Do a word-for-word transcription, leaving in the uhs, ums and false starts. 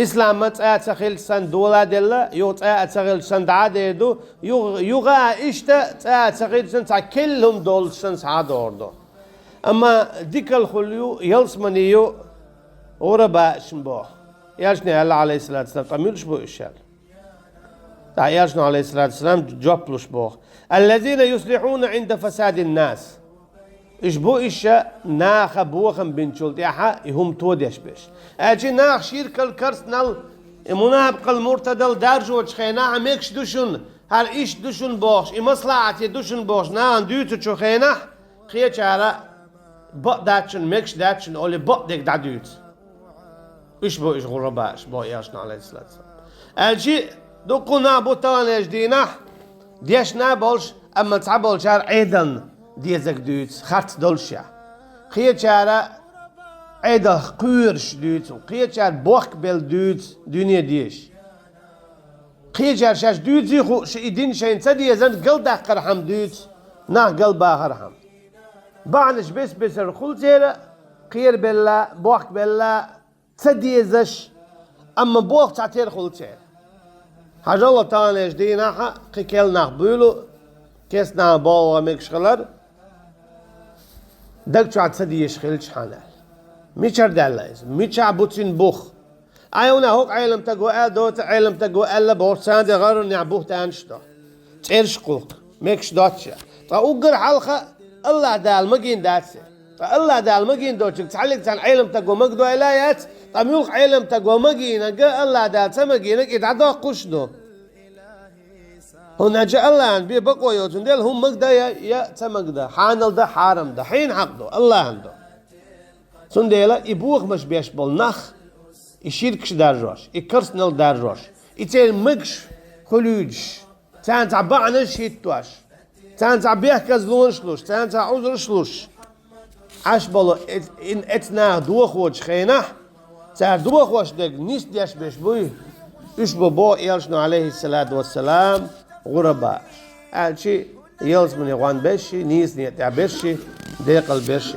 Ислама цӀа ца хилча санна дола а делла, юха цӀа а ца хилча санна дӀа а дер ду, юха, юха а иштта цӀа а ца хилча санна цхьа келла хӀума долча санна схьа а дор ду. Амма дикал хул ю, ялсмани ю, гӀурабаъ шин боху. Элчано аьлла, Ӏалайхиссалату вассалам, тӀаккха муьлш бу уьш аьлла. ТӀаккха Элчано, Ӏалайхиссалату вассалам, жоп луш боху: «Аллазина юслихьуна Ӏинда фасадин нас». Уьш бу уьш наха бохам бинчул тӀаьхьа и хӀума тодеш берш. Аьлча наха ширкал, карснал, и мунапкъал, муртадал даржочу хенахь мегаш ду шуна, хӀара иштта ду шуна бохуш, и маслахьате ду шуна бохуш, нахана дуьйцучу хенахь, кхечара бакъ дац шуна, мегаш дац шуна олий, бакъдерг дӀадуьйцу. Уьш бу уьш гӀурабаъаш, боху Элчано, Ӏалайхиссалату вассалам. Аьлча дуккха нах бу таханлерчу дийнахь, дешна а болуш, амма цхьаболчара Ӏедална дезарг дуьйцу, харц долушехь. Кхечара Ӏедалх кхоьруш дуьйцу, кхечара бохк белла дуьйцу, дуьне дезаш. Кхечара шаьш дуьйций хууш, и дин шайна ца дезарна галдаккхархьама дуьйцу, нах галбахархьама. Бахьанаш бес-бесара хуьлу церан, кхерабелла, бохкабелла, ца дезаш, амма боху цхьатера хуьлу церан. Хьажал, таханлерчу дийнахь кхин керла нах буьйлу, керста нах боху мегаш хилар, даг чохь ца дезаш хилча хьан аьлла. Мичара даьлла иза? Мичахь бу цуьнан бух? Айхьа хӀокху Ӏеламстаго аьлла, доцу Ӏеламстаго аьлла бохуш, царна тӀе гӀарранехь бух танаш до. ЦӀераш кхухку, мегаш доццуш. Ткъа уггар хьалха АллахӀ Дала магийна дац те? Ткъа АллахӀ Дала магийна доцург цхьаллиг цхьана Ӏеламстаго магадойла а яц, ткъа муьлхха Ӏеламстаго магийнарг АллахӀ Дала ца магийнарг и дӀадоккхуш ду? ХӀунда аьлча АллахӀана бен бакъо йоцун дела, хӀума магада я, я ца магада, хьанал дан, хьарам дан, хьенан хьакъ ду, АллахӀан ду. Цундела и бохамаш беш болу нах, и ширкаш даржош, и карснал даржош, и церан мегаш хуьлуьйтуш, царна цхьа бахьанаш хӀиттош, царна цхьа бехказлонаш луш, царна цхьа Ӏузурш луш, Ӏаш болу эц-, ин-, эцу наха дохочу хенахь, цара дохош дерг нисдеш берш буй, уьш бу, боху Элчано, Ӏалайхиссалату вассалам, гӀурабаъаш. Аьлча, ялсамане гӀон берш, нийсане тӀехь берш, декъал берш.